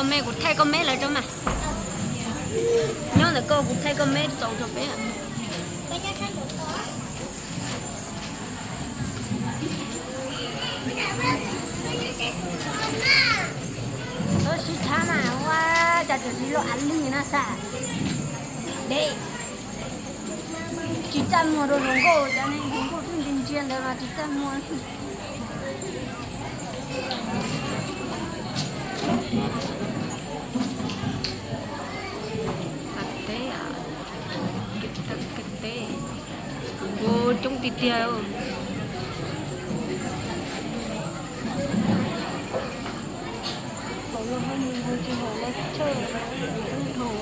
Me kuv thaij koj meb lawm rau mas. Nyob ntawm koj kuv thaij koj meb txaus rau peb. Sib thab mas ua cas tseem tsis luaj av lig na xav. Dej tsis txaj muag rau hluas nkauj, cov hluas nkauj twb ntsia ntsia ntawd mas tsis txaj muag. Teb, teb, coob tiag tiag. Haus los ho mus haus, tsis haus los tsawg, coob dhau.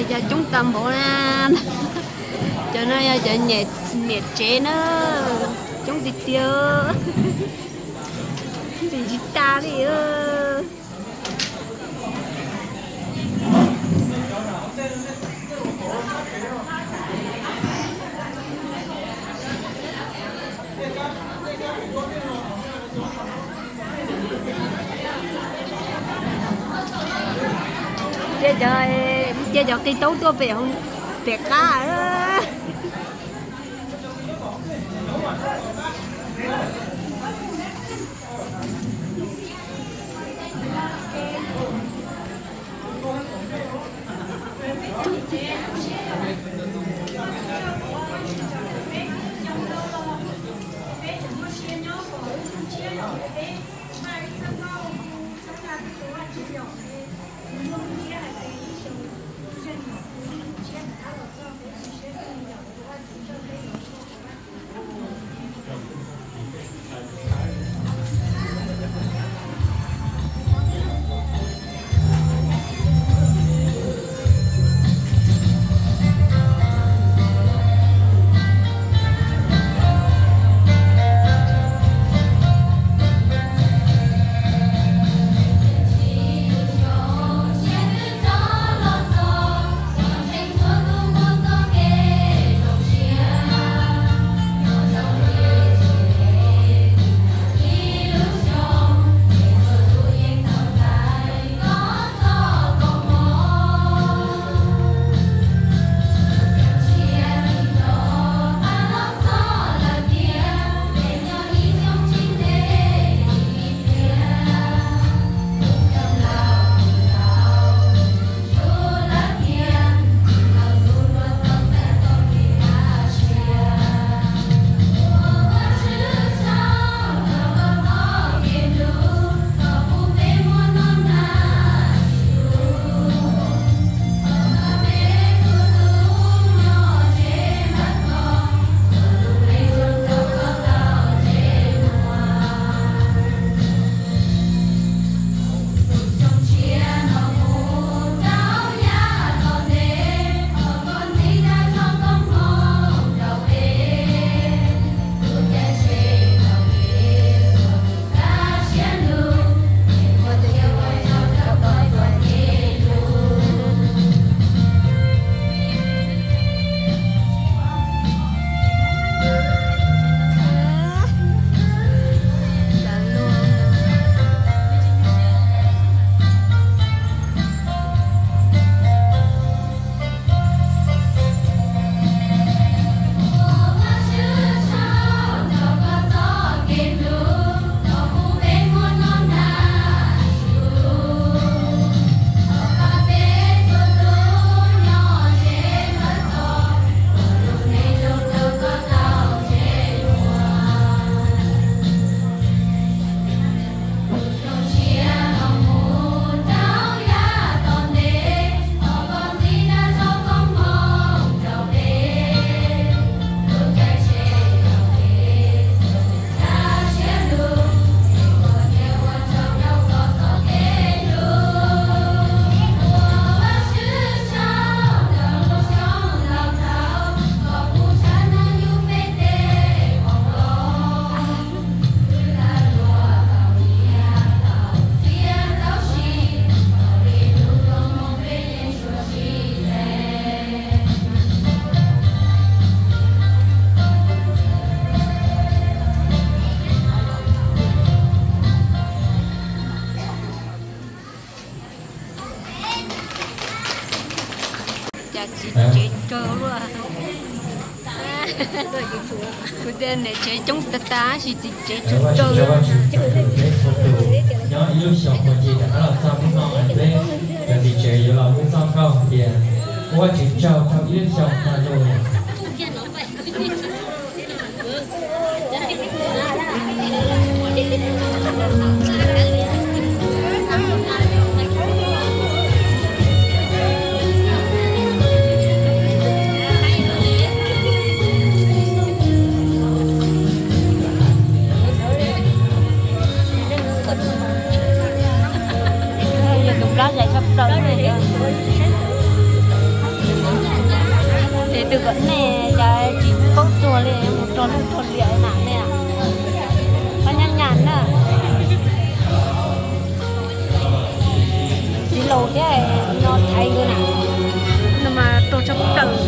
Es cov coob tag npaum na. Cov no yog cov niam tsev na, coob tiag tiag, ntim tsis tas li. Cia cov, cia cov qis taub tuaj pem, pem qab. Txiv tsev tsawg luaj. Kuv tias niam tsev coob tag tag tab sis txiv tsev tsawg tsawg. Nyob ib lub xyoos ua ke rov qab los txog hnub no mas peb cov txiv tsev yuav los hu txoj nkauj tias ua Vajtswv tsaug tau ib lub xyoos tag lawm. Yog tus plab zais tshaj plaws ne. Ces tus kom nej cas tsis paub txuag li, mus rau lwj rau liam na ne. Pab nyab nyas na. Txiv laus thiab no thaiv nkawd na. No mas rog tshaj plaws.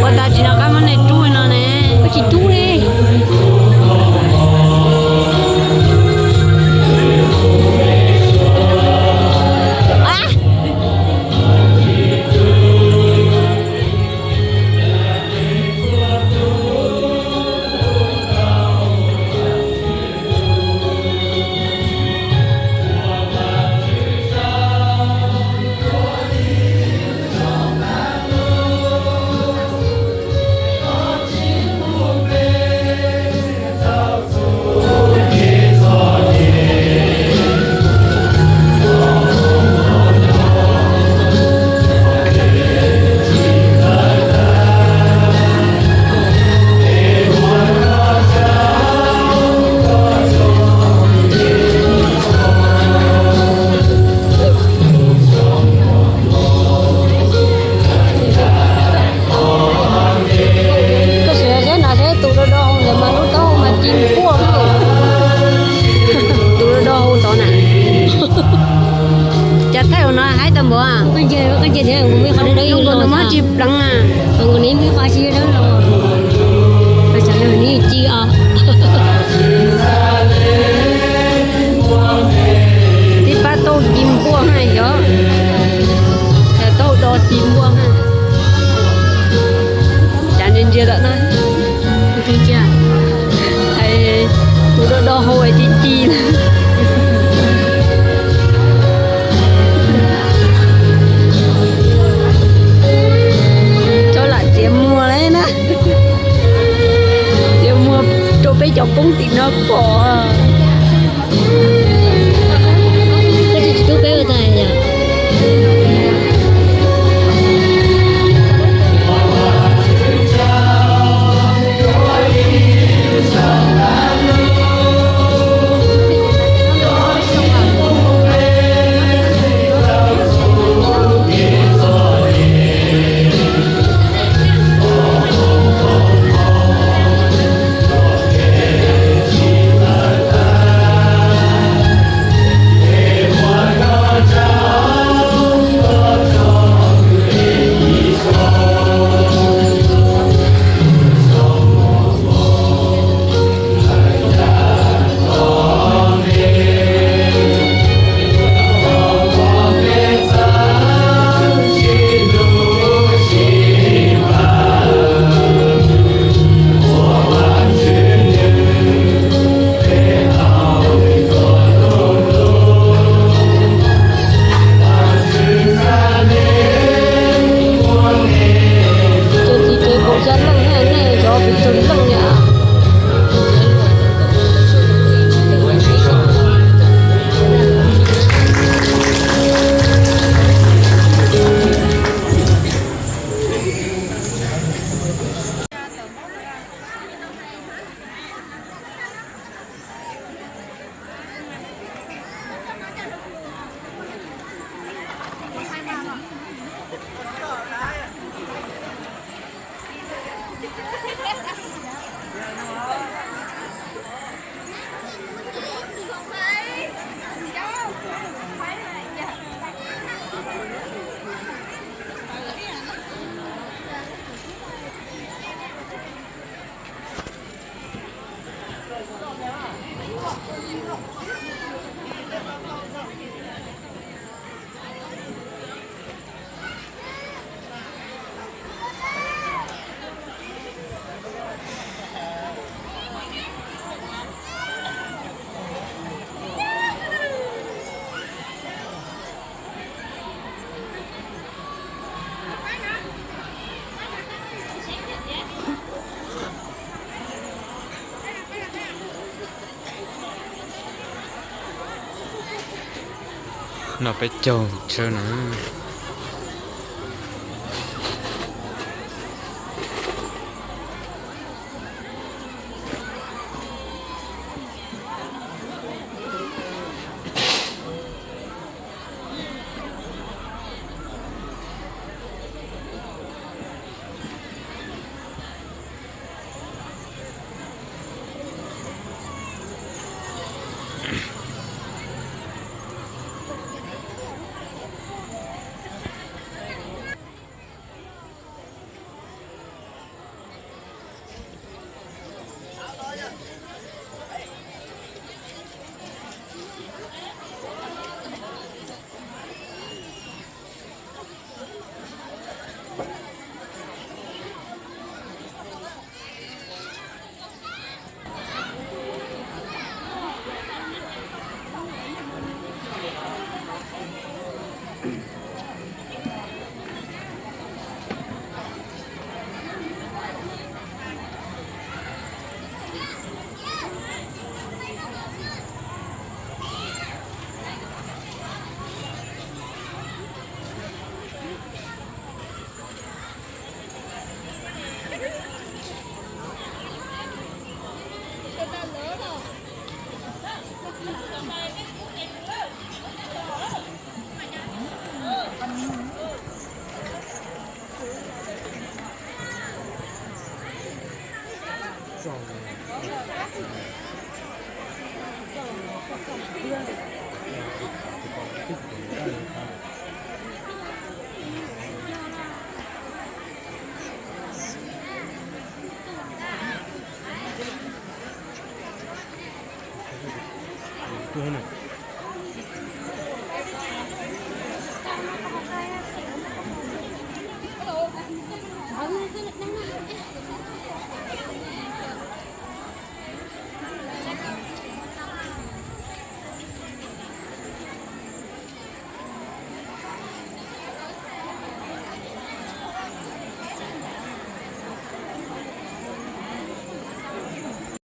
Ua tas tsis nco qab muab nej rub no ne. Koj tsis rub li. Koj sim saib no seb tus do do hau ntawd mas lub taub hau mas ci npuaj. Tus do do hau tod na. Cas thaij ua no haib tag npaum. Koj ntsia, koj ntsia thiab, mus qhov dawb dawb ib qho no mob tsis pleev na. Tus nkaus ni muaj qhov tsis dawb los. Koj tsam no ni ci os. Tib pab taub ci npuaj na yog. Cas taub do ci npuaj na. Cas ntsia ntsia lawm na. Hais tus do do hau hais ci ci na. Tso lam txiav muag li na. Txiav muag rau peb cov poob tim no pom. Koj tsis tub peb ua tag yom. No peb caug tshawb na. Tuaj na.